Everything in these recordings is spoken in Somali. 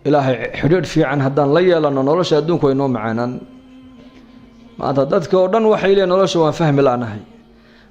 Ilaahay xidhiidh fiican haddaan la yeelanno, nolosha adduunku way noo macaanaan. Maanta dadka oo dhan waxay leeyiin nolosha waan fahmi la'nahay.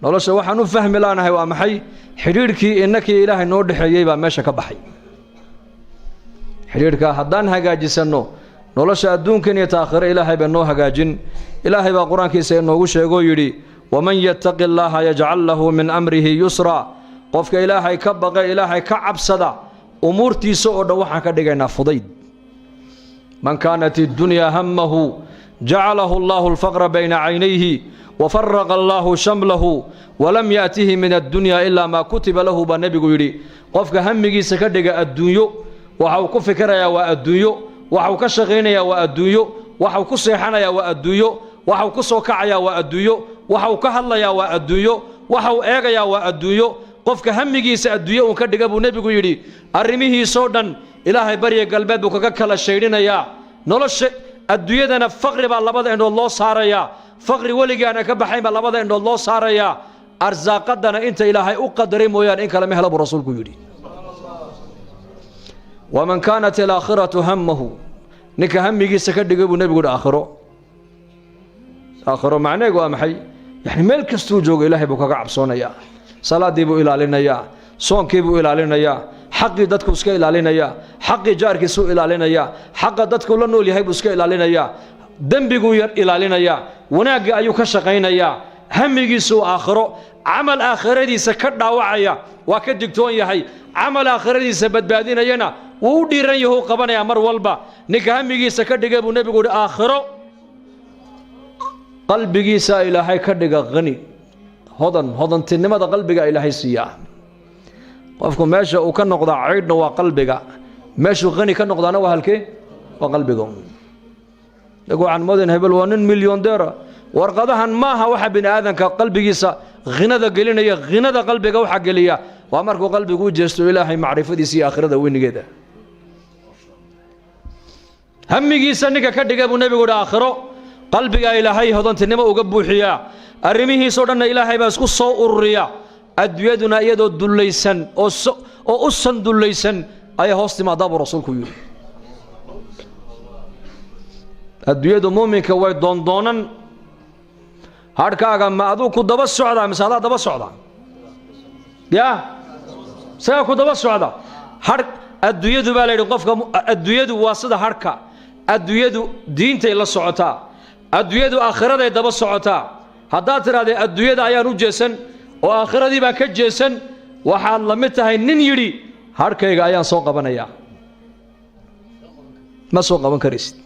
Nolosha waxaan u fahmi la'nahay waa maxay? Xidhiidhkii innakii Ilaahay noo dhexeeyey baa meesha ka baxay. Xidhiidhkaa haddaan hagaajisanno, nolosha adduunkan iyo taakhiro Ilaahay baa noo hagaajin. Ilaahay baa Qur-aankiisa inoogu sheegoo yidhi: "Waman yattaqi Allaaha yajcal lahu min amrihi yusra." Qofka Ilaahay ka baqa, Ilaahay ka cabsada, umuurtiisa oo dhan waxaan ka dhigaynaa fudayd. Man kaanat iddunyaa hammahu jacalahu Allahu alfaqra bayna caynayhi wafaraqa Allaahu shamlahu walam yaatihi min addunya ilaa maa kutiba lahu, baa Nebigu yidhi. Qofka hamigiisa ka dhiga adduunyo, waxa uu ku fikirayaa waa adduunyo, waxa uu ka shaqaynayaa waa adduunyo, waxa uu ku seexanayaa waa adduunyo, waxa uu ku soo kacayaa waa adduunyo, waxa uu ka hadlayaa waa adduunyo, waxa uu eegayaa waa adduunyo. Qofka hamigiisa adduunyo uun ka dhiga, buu Nebigu yidhi, arrimihiisoo dhan Ilaahay barya galbeed buu kaga kala shaydhinayaa. Nolosha adduunyadana faqri baa labada indhood loo saarayaa, faqri weligaana ka baxayn baa labada indhood loo saarayaa. Arsaaqadana inta Ilaahay u qadaray mooyaane in kale ma helo, buu Rasuulku yidhi. Waman kaanat alaakhiratu hammahu, ninka hamigiisa ka dhigay, buu Nebigu yidhi, aakhiro. Aakhiro macneegu waa maxay? Yani meel kastuu joogo Ilaahay buu kaga cabsoonayaa, salaaddii buu ilaalinayaa, soonkii buu ilaalinayaa, xaqii dadku iska ilaalinayaa, xaqii jaarkiisuu ilaalinayaa, xaqa dadku la nool yahay buu iska ilaalinayaa, dembiguu yar ilaalinayaa, wanaaggii ayuu ka shaqaynayaa. Hamigiisuu aakhiro, camal aakhiradiisa ka dhaawacaya waa ka digtoon yahay, camal aakhiradiisa badbaadinayana wuu u dhiiran yahu qabanayaa mar walba. Ninka hamigiisa ka dhigay, buu Nebigu yidhi, aakhiro, qalbigiisaa Ilaahay ka dhiga qani, hodan. Hodantinimada qalbiga Ilaahay siiyaa. Qofku meesha uu ka noqdaa caydhna waa qalbiga, meeshuu qani ka noqdaana waa halkee? Waa qalbiga. Inagu waxaan moodayn hebel waa nin milyoondeera. Warqadahan maaha waxa bini aadanka qalbigiisa ghinada gelinaya. Ghinada qalbiga waxaa geliya waa markuu qalbigu u jeesto Ilaahay macrifadiisa iyo aakhirada weynigeeda. Hamigiisa ninka ka dhiga, buu Nebigu yidhi, aakhiro, qalbigaa Ilaahay hodantinimo uga buuxiyaa, arrimihiisoo dhanna Ilaahay baa isku soo ururiya. Adduunyaduna iyadoo dullaysan oo u san dullaysan ayay hoos timaadaa, buu Rasuulku yidhi. Adduunyadu muuminka way doondoonan. Hadhkaaga ma aduu ku daba socdaa mise adaa daba socda? Yaa isagaa ku daba socda hadh. Adduunyadu baa la yidhi qofka, adduunyadu waa sida hadhka. Adduunyadu diintay la socotaa, adduunyadu aakhiraday daba socotaa. Haddaad tidhahdee adduunyada ayaan u jeesan oo aakhiradii baan ka jeesan, waxaad la mid tahay nin yidhi hadhkayga ayaan soo qabanayaa. Ma soo qaban karaysid.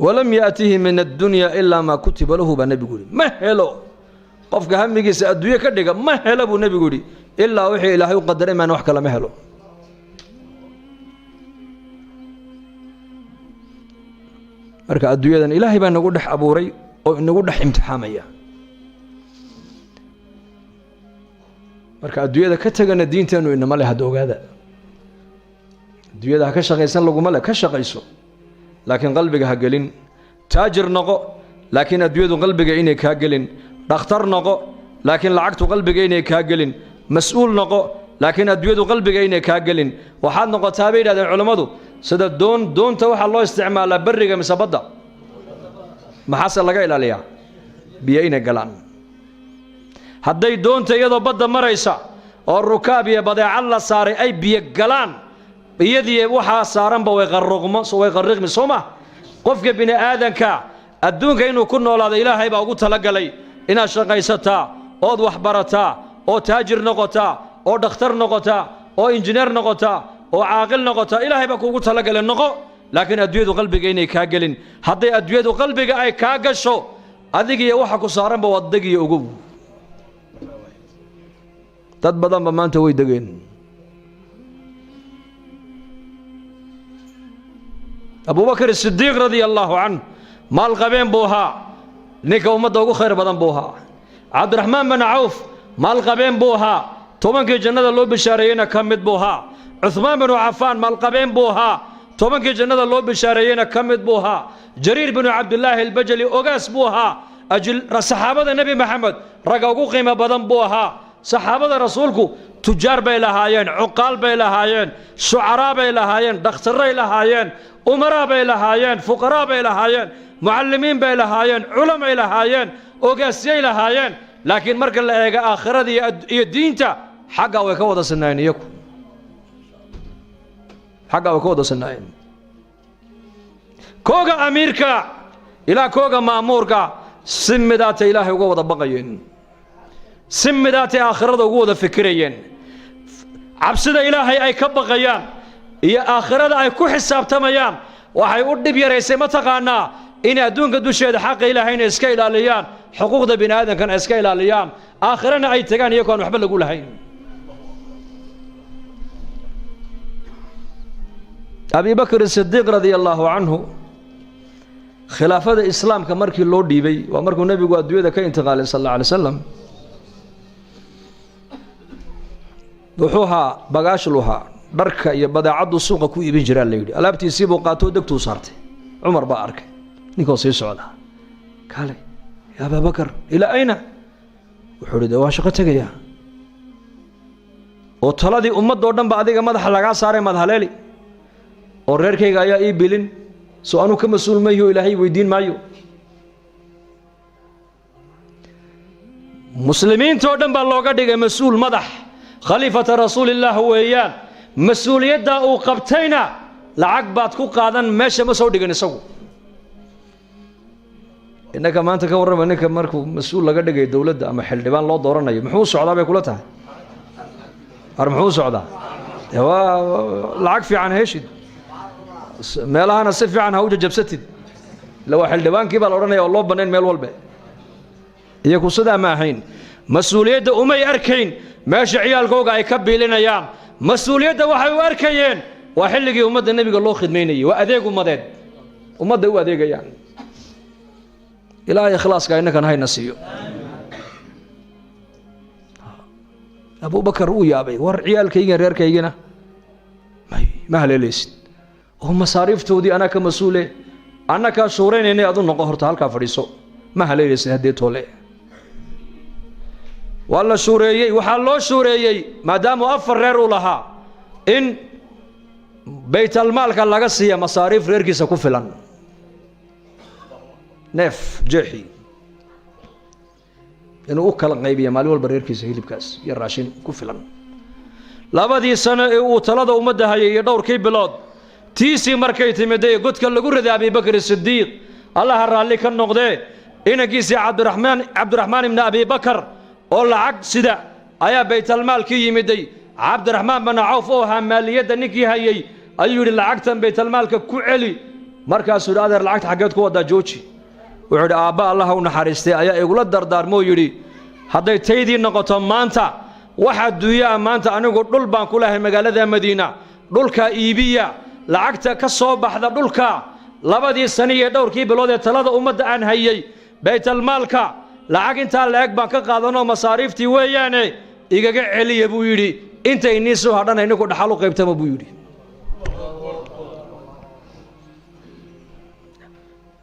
Walam yaatihi min addunya ilaa maa kutiba lahu, baa Nebigu yidhi. Ma helo qofka hamigiisa adduunye ka dhiga, ma helo, buu Nebigu yidhi, ilaa wixii Ilaahay u qadaray maan, wax kale ma helo. Marka adduunyadan Ilaahay baa nagu dhex abuuray oo inagu dhex imtixaamaya. Marka adduunyada ka tegana diinteennu inama leh. Hadda ogaada, adduunyada ha ka shaqaysan laguma leh, ka shaqayso, laakiin qalbiga ha gelin. Taajir noqo, laakiin adduunyadu qalbiga inay kaa gelin. Dhakhtar noqo, laakiin lacagtu qalbiga inay kaa gelin. Mas-uul noqo, laakiin adduunyadu qalbiga inay kaa gelin. Waxaad noqotaa, bay yidhahdeen culammadu, sida doon. Doonta waxaa loo isticmaalaa berriga mise badda? Maxaase laga ilaaliyaa? Biyo inay galaan. Hadday doonta iyadoo badda maraysa oo rukaab iyo badeecad la saaray ay biyo galaan, iyadii waxaa saaranba way qarruqmo, way qarriqmi, soo ma? Qofka bini aadanka adduunka inuu ku noolaado Ilaahay baa ugu talagalay. Inaad shaqaysataa ood wax barataa oo taajir noqotaa oo dhakhtar noqotaa oo injineer noqotaa oo caaqil noqotaa Ilaahay baa kuugu talagalay, noqo, laakiin adduunyadu qalbiga inay kaa gelin. Hadday adduunyadu qalbiga ay kaa gasho, adigiyo waxa ku saaranba waad degiyo. Ogow, dad badanba maanta way degeen. Abubakar Sidiiq radia allaahu canh maalqabeen buu ahaa, ninka ummadda ugu khayr badan buu ahaa. Cabdiraxmaan bin Cawf maalqabeen buu ahaa, 10kii jannada loo bishaareeyeyna ka mid buu ahaa. Cuhmaan binu Cafaan maalqabeen buu ahaa, 10kii jannada loo bishaareeyeyna ka mid buu ahaa. Jariir binu Cabdilaahi Albajali ogaas buu ahaa, saxaabada Nebi Maxamed ragga ugu qiimo badan buu ahaa. Saxaabada Rasuulku Tujaar bay lahaayeen, cuqaal bay lahaayeen, shucaraa bay lahaayeen, dhakhtarray lahaayeen, umaraa bay lahaayeen, fuqaraa bay lahaayeen, mucallimiin bay lahaayeen, culamay lahaayeen, ogaasyay lahaayeen. Laakiin marka la eego aakhirada iyo diinta, xaggaa way ka wada sinaayeen iyaku, xaggaa way ka wada sinaayeen. Kooga amiirka ilaa kooga ma'muurka si midaatay Ilaahay uga wada baqayeen, si midaatay aakhirada ugu wada fikirayeen. Cabsida Ilaahay ay ka baqayaan iyo aakhirada ay ku xisaabtamayaan waxay u dhib yaraysay, mataqaanaa, inay adduunka dusheeda xaqa Ilaahayna iska ilaaliyaan, xuquuqda bini aadamkana iska ilaaliyaan, aakhirana ay tagaan iyagoo aan waxba lagu lahayn. Abi Bakr Sidiiq radia allaahu canhu, khilaafada islaamka markii loo dhiibay, waa markuu nebigu adduunyada ka intiqaalay sal alla alay wasalam, wuxuu ahaa bagaashlu ahaa, dharka iyo badeecaddu suuqa ku iibin jiraa la yidhi. Alaabtiisii buu qaatoo degtuu saartay. Cumar baa arkay ninkoo sii socda. Kaale ya Abaabakar, ilaa ayna? Wuxuu ihi, de waan shaqo tegayaa, oo taladii ummadoo dhan ba adiga madaxa lagaa saaray, maad haleeli, oo reerkayga ayaa ii bilin, soo anuu ka mas-uul mayo, Ilaahay weydiin maayo. Muslimiintoo dhan baa looga dhigay mas-uul, madax, khaliifata rasuulillaah weeyaan. Mas-uuliyaddaa uu qabtayna lacag baad ku qaadan meesha ma soo dhigin isagu. Innaka maanta ka warrama, ninka markuu mas-uul laga dhigayo dowladda ama xildhibaan loo dooranayo, muxuu u socdaa bay kula tahay? Ar muxuu u socdaa? Dee waa lacag fiican heshid, meelahana si fiican ha u jajabsatid, illa waa xildhibaankii baa la odhanaya oo loo bannayn meel walbe. Iyaku sidaa ma ahayn. Mas-uuliyadda umay arkayn meesha ciyaalkooga ay ka biilinayaan. Mas-uuliyadda waxay u arkayeen waa xilligii ummadda nebiga loo khidmaynayay, waa adeeg ummadeed, ummadday u adeegayaan. Ilaahay ikhlaaska innakan hayna siiyo. Abubakar uu yaabay, war ciyaalkaygiina reerkaygina may ma haleelaysid, oo masaariiftoodii anaa ka mas-uule, annakaa shuuraynaynay, adu noqo horta halkaa fadhiiso, ma haleelaysid haddee toole. Waa la shuureeyey. Waxaa loo shuureeyey maadaamuu 4 reer uu lahaa in baytalmaalka laga siiya masaariif reerkiisa ku filan, neef jeexi inuu u kala qaybiya maalin walba reerkiisa hilibkaas iyo raashin ku filan. 2dii sano ee uu talada ummadda hayay iyo dhowrkii bilood, tiisii markay timidday godka lagu riday Abibakr Sidiiq, Allaha raalli ka noqdee, inankiisii Cabdiraxmaan ibni Abibakar oo lacag sida ayaa baytalmaalkii yimiday. Cabdiraxmaan bana Cawf oo ahaa maaliyadda ninkii hayay ayuu yidhi, lacagtan baytalmaalka ku celi. Markaasuu yidhi, adeer lacagta xaggeed ku waddaa? Jooji. Wuxuu yidhi, aabba Allaha u naxariistay ayaa igula dardaarmoo yidhi, hadday taydii noqoto maanta wax adduunyaa maanta anigu dhul baan ku lahay magaalada Madiina, dhulka iibiya, lacagta ka soo baxda dhulka 2dii sani iyo dhowrkii bilood ee talada ummadda aan hayay baytalmaalka lacag intaa la-eg baan ka qaadanoo masaariiftii weeyaane igaga celiya buu yidhi, intay nii soo hadhana ininku dhaxal u qaybtama buu yidhi.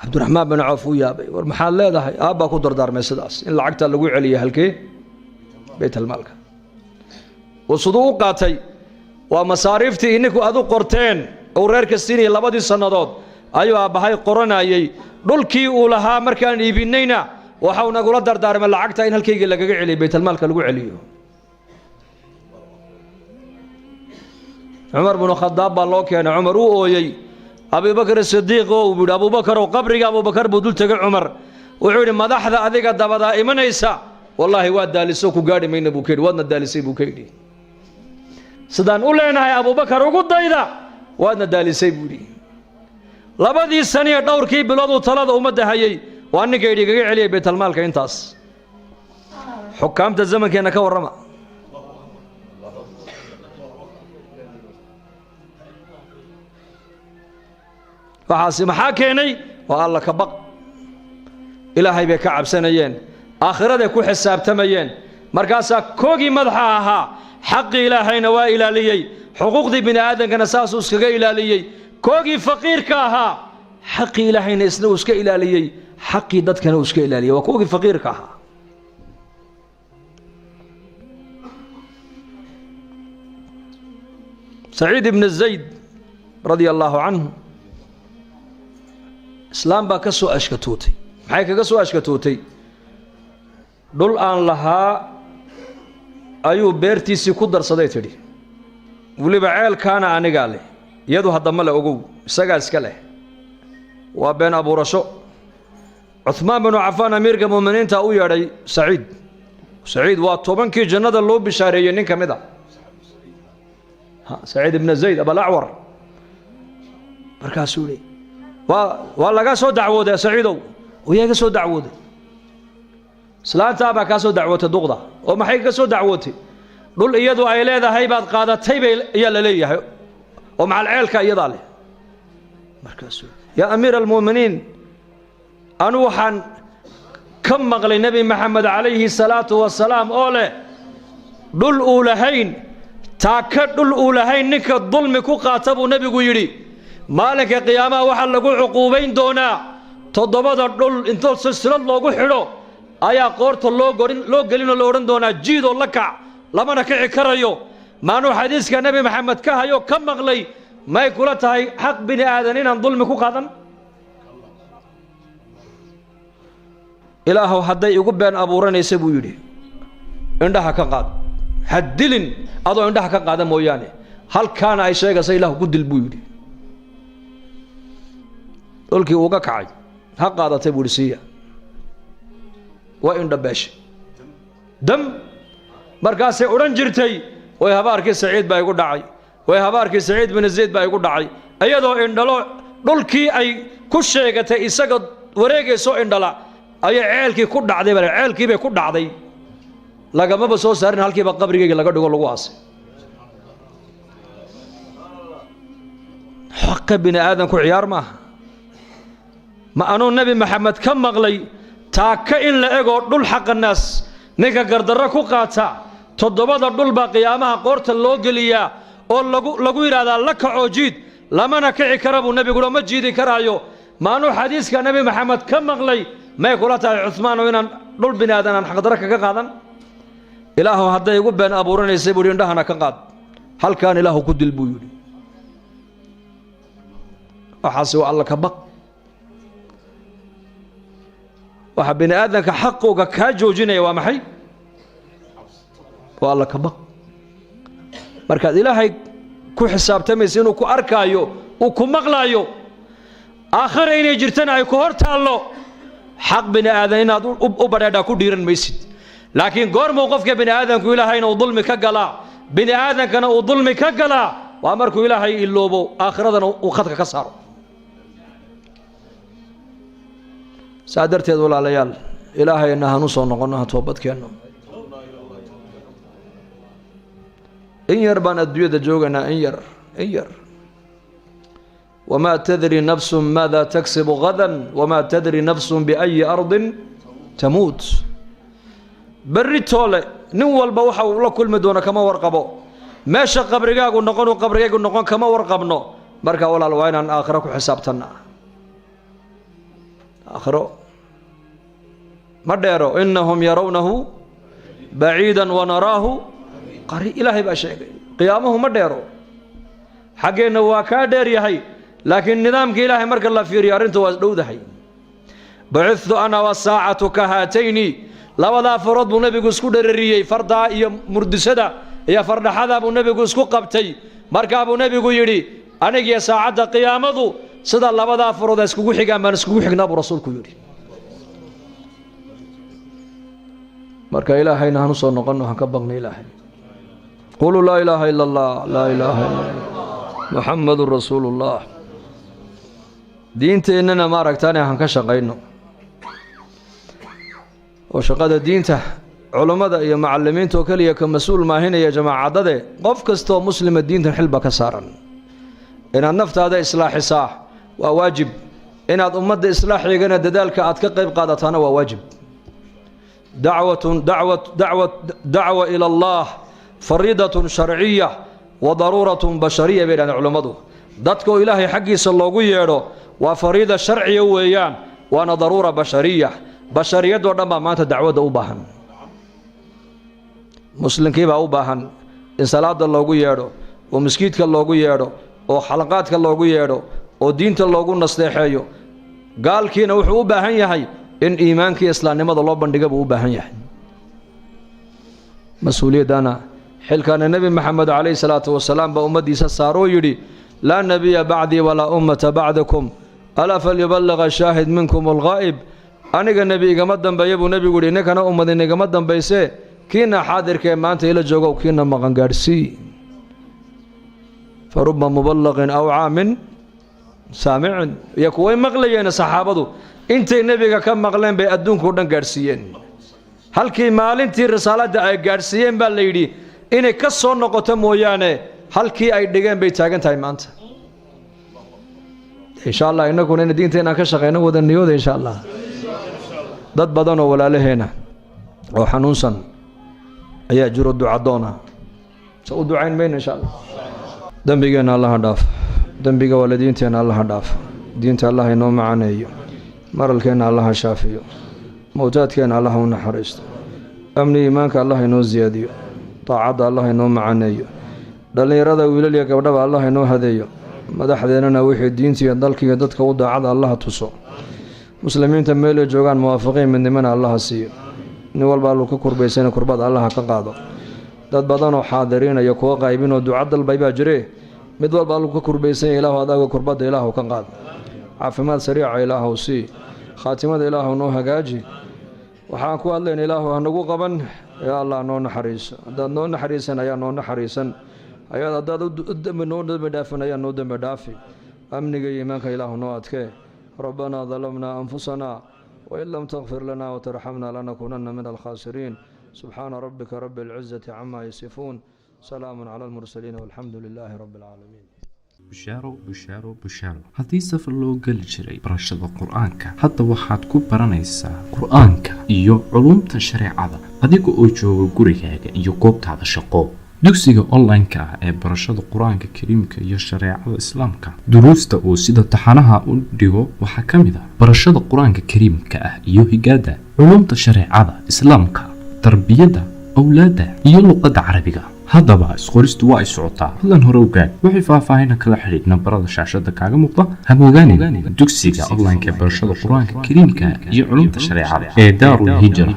Cabdiraxmaan bin Cawf uu yaabay, war maxaad leedahay? Aabbaa ku dardaarmay sidaas in lacagta lagu celiyo halkee? Baytalmaalka. Uu siduu u qaatay waa masaariiftii ininku adu qorteen uu reerka siinayay 2dii sannadood ayuu aabbahay qoranayey. Dhulkii uu lahaa markaan iibinayna waxau nagula dardaarmay lacagta in halkaygii lagaga celiyo, baytalmaalka lagu celiyo. Cumar binu Khadaab baa loo keenay. Cumar uu ooyey. Abibakr Sidiiq oo uu yidhi, Abuubakarow, qabriga Abuubakar buu dul tegay Cumar. Wuxuu yidhi, madaxda adiga dabadaa imanaysa wallaahi waa daaliso, ku gaadhi mayna buu ka yidhi, waadna daalisay buu ka yidhi. Sidaan u leenahay Abuubakar ugu dayda, waadna daalisay buu yidhi. 2dii saniyo dhowrkii bilood uu talada ummadda hayay waa ninka yidhi igaga celiyay baytalmaalka intaas. Xukaamta zamankeenna ka warrama. Waxaasi maxaa keenay? Waa Alla ka baq. Ilaahay bay ka cabsanayeen, aakhiraday ku xisaabtamayeen. Markaasaa koogii madaxa ahaa xaqii Ilaahayna waa ilaaliyey, xuquuqdii bini aadamkana saasuu iskaga ilaaliyey. Koogii faqiirka ahaa xaqii Ilaahayna isna uu iska ilaaliyey, xaqii dadkana uu iska ilaaliyey. Waa koogii faqiirka ahaa. Saciid ibn Zayd radia allaahu canhu islaam baa ka soo ashkatootay. Maxay kaga soo ashkatootay? Dhul aan lahaa ayuu beertiisii ku darsaday, tidhi, weliba ceelkaana anigaa leh. Iyadu haddama le, ogow, isagaa iska leh. Waa been abuurasho. Cuhmaan binu Cafaan, amiirka mu'miniinta, u yeedhay Saciid. Saciid waa 10kii jannada loo bishaareeyey nin ka mid a, Saciid ibna Zayd Abalacwar. Markaasuu yihi: Waa lagaa soo dacwooday, Saciidow." Yaa iga soo dacwooday? "Islaantaa baa kaa soo dacwootay, duqda." "Oo maxay ka soo dacwootay?" "Dhul iyadu ay leedahay baad qaadatay bay ayaa la leeyahay, oo macal ceelka iyadaa leh." Markaasuu: "Yaa amiira almu'miniin, anu waxaan ka maqlay Nebi Maxamed calayhi salaatu wasalaam oo leh, dhul uu lahayn, taaka dhul uu lahayn ninka dulmi ku qaata, buu nebigu yidhi, maalinka qiyaamaha waxaa lagu cuquubayn doonaa toddobada dhul intoo silsilad loogu xidho ayaa qoorta loo gorin, loo gelinoo la odhan doonaa jiidoo la kac, lamana kici karayo. Maanuu xadiiska Nebi Maxamed ka hayo, ka maqlay, may kula tahay xaq bini aadan inaan dulmi ku qaadan? Ilaahow, hadday igu been abuuranaysa, buu yidhi, indhaha ka qaad. Ha dilin adoo indhaha ka qaada mooyaane. Halkaana ay sheegaysa Ilaahu ku dil, buu yidhi." Dhulkii uuga kacay. "Ha qaadatay," buu yidhi, "siiya." Waa indhabeeshay dam. Markaasay odhan jirtay: "Way habaarkii Saciid baa igu dhacay, way habaarkii Saciid bin Zayd baa igu dhacay." Iyadoo indhalo dhulkii ay ku sheegatay isaga wareegayso indhala ayay ceelkii ku dhacday. Baa ceelkii bay ku dhacday, lagamaba soo saarin. Halkiiba qabrigeyga laga dhigo, lagu aasay. Xaqa bini aadamku ciyaar maaha. Ma anuu Nebi Maxamed ka maqlay taaka in la egoo dhul xaqa naas ninka gardarro ku qaata, toddobada dhul baa qiyaamaha qoorta loo geliyaa oo lagu yidhaahdaa la kacoo jiid, lamana kici kara, buu nebiguna, ma jiidi karaayo. Maanuu xadiiska Nebi Maxamed ka maqlay, may kula tahay, Cuhmaano, inaan dhul bini aadan aan xaqdarro kaga qaadan? Ilaahu hadday igu been abuuranaysay, buu yidhi, indhahana ka qaad, halkaan Ilaahu ku dil, buu yidhi. Waxaasi waa Alla ka baq. Waxa bini aadamka xaqooga kaa joojinaya waa maxay? Waa Alla ka baq. Markaad Ilaahay ku xisaabtamaysa inuu ku arkaayo, uu ku maqlaayo, aakhira inay jirtana ay ku hor taallo, xaq bini aadan inaad u badheedhaa ku dhiiran maysid. Laakiin goormuu qofka bini aadamku Ilaahayna uu dulmi ka galaa, bini aadankana uu dulmi ka galaa? Waa markuu Ilaahay iloobo, aakhiradana uu khadka ka saaro. Saa darteed, walaalayaal, Ilaahayna hanu soo noqonno, ha toobadkeenno. In yar baan adduunyada joogaynaa, in yar, in yar. Wamaa tadri nafsun maada taksibu gadan, wamaa tadri nafsun biayi ardin tamuut. Berri toole nin walba waxa uu la kulmi doono kama warqabo. Meesha qabrigaagu noqon uu qabrigaygu noqon kama warqabno. Marka walaal, waa inaan aakhiro ku xisaabtanna. Aakhiro ma dheero. Inahum yarawnahu baciida wanaraahu qari. Ilaahay baa sheegay qiyaamuhu ma dheero. Xaggeenna waa kaa dheer yahay, laakiin nidaamka Ilaahay marka la fiiriyo arrintu waa dhowdahay. Bucidtu ana wasaacatu ka haatayni. Labadaa farood buu nebigu isku dherariyey, fardaa iyo murdisada iyo fardhaxada buu nebigu isku qabtay. Markaa buu nebigu yidhi: "Anigiyo saacadda qiyaamadu sida labadaa farood ay iskugu xigaan baan iskugu xignaa," buu rasuulku yidhi. Marka Ilaahayna hanu soo noqonno, han ka baqna Ilaahay. Quluu laa ilaaha ila allah, laa ilaaha illa allah, Muxamadun rasuulu llah. Diinteennana maaragtaane han ka shaqayno, oo shaqada diinta culummada iyo macallimiinta oo keliya ka mas-uul maahinaya, jamaacadade. Qof kastoo muslima diintan xilba ka saaran. Inaad naftaada islaaxisaa waa waajib, inaad ummadda islaaxeegana dadaalka aad ka qayb qaadataana waa waajib. Dacwatun dacwa dacwa dacwa ila allah fariidatun sharciya wa daruuratun bashariya, bay dhahdeen culummadu. Dadka oo Ilaahay xaggiisa loogu yeedho waa fariida sharciya weeyaan, waana daruura bashariya. Bashariyadoo dhan baa maanta dacwadda u baahan. Muslimkii baa u baahan in salaada loogu yeedho. Oo maskiidka loogu yeedho, oo xalaqaadka loogu yeedho, oo diinta loogu nasteexeeyo. Gaalkiina wuxuu u baahan yahay in iimaanka iyo islaamnimada loo bandhiga buu u baahan yahay. Mas-uuliyaddana, xilkaana Nebi Maxamed calayhi salaatu wasalaam baa ummaddiisa saaroo yidhi: "Laa nebiya bacdii walaa ummata bacdakum, alaa falyuballiq ashaahid minkum alghaa'ib." Aniga nebi igama dambeeya buu nebigu yidhi, ninkana ummadin igama dambaysee, kiina xaadirka ee maanta ila joogow, kiina maqan gaadhsii. Fa ruba muballaqin awcaa min saamicin. Iyo kuway maqlayeen saxaabadu, intay nebiga ka maqleen bay adduunka o dhan gaadhsiiyeen. Halkii maalintii risaaladda ay gaadhsiiyeen baa la yidhi inay ka soo noqoto mooyaane, halkii ay dhigeen bay taagan tahay maanta. Insha Allah, innaguna ina diinta inaan ka shaqeyno wada niyooda, insha Allah. Dad badan oo walaalaheena oo xanuunsan ayaa jiro, ducadoona se u ducayn mayno, insha Allah. Dembigeenna Allaha dhaaf, dembiga waalidiinteenna Allaha dhaaf, diinta Allah inoo macaneeyo, maralkeenna Allaha shaafiyo, mowtaadkeenna Allah u naxariisto, amni iimaanka Allah inoo siyaadiyo, daacadda Allah inoo macaneeyo, dhallinyarada wiilal iyo gabdhaba Allah inoo hadeeyo, madaxdeennana wixii diinta iyo dalka iyo dadka u daacada Allaha tuso, muslimiinta meelay joogaan muwaafaqiin midnimana Allaha siiyo, nin walba alluu ka kurbaysana kurbada Allaha ka qaado. Dad badanoo xaadiriin iyo kuwa qaybinoo duca dalbay baa jire. Mid walba alluu ka kurbaysanya, Ilaahu adaaga kurbadda Ilaahu ka qaad, caafimaad sariica Ilaahu sii, khaatimada Ilaahu noo hagaaji. Waxaan ku hadlayna Ilaahu hanagu qaban. Yaa Allah, noo naxariiso. Haddaad noo naxariisan ayaa noo naxariisan ayaad, haddaad dembi noo dembi dhaafin ayaa noo dembi dhaafi. Amniga iyo iimaanka Ilaahu noo adkee. ربنا ظلمنا أنفسنا وإن لم تغفر لنا وترحمنا لنكونن من الخاسرين. سبحان ربك رب العزة عما يصفون، سلام على المرسلين، والحمد لله رب العالمين. Bushaaro, bushaaro, bushaaro! Haddii safar loo geli jiray barashada Qur-aanka, hadda waxaad ku baranaysaa Qur-aanka iyo culumta shareecada adiga oo jooga gurigaaga iyo goobtaada shaqo. Dugsiga online-ka ah ee barashada Qur-aanka Kariimka iyo shareecada Islaamka, duruusta uu sida taxanaha u dhigo waxaa ka mid ah barashada Qur-aanka Kariimka ah iyo higaada, culumta shareecada Islaamka, tarbiyadda awlaadda iyo luqadda Carabiga. Haddaba isqoristu waa ay socotaa, fadlan hore ogaad. Wixii faahfaahina kala xidhiidh nambarada shaashada kaaga muuqda. Hamogaanin dugsiga online-ka ee barashada Qur-aanka Kariimka iyo culumta shareecada ee Daarul Hijra.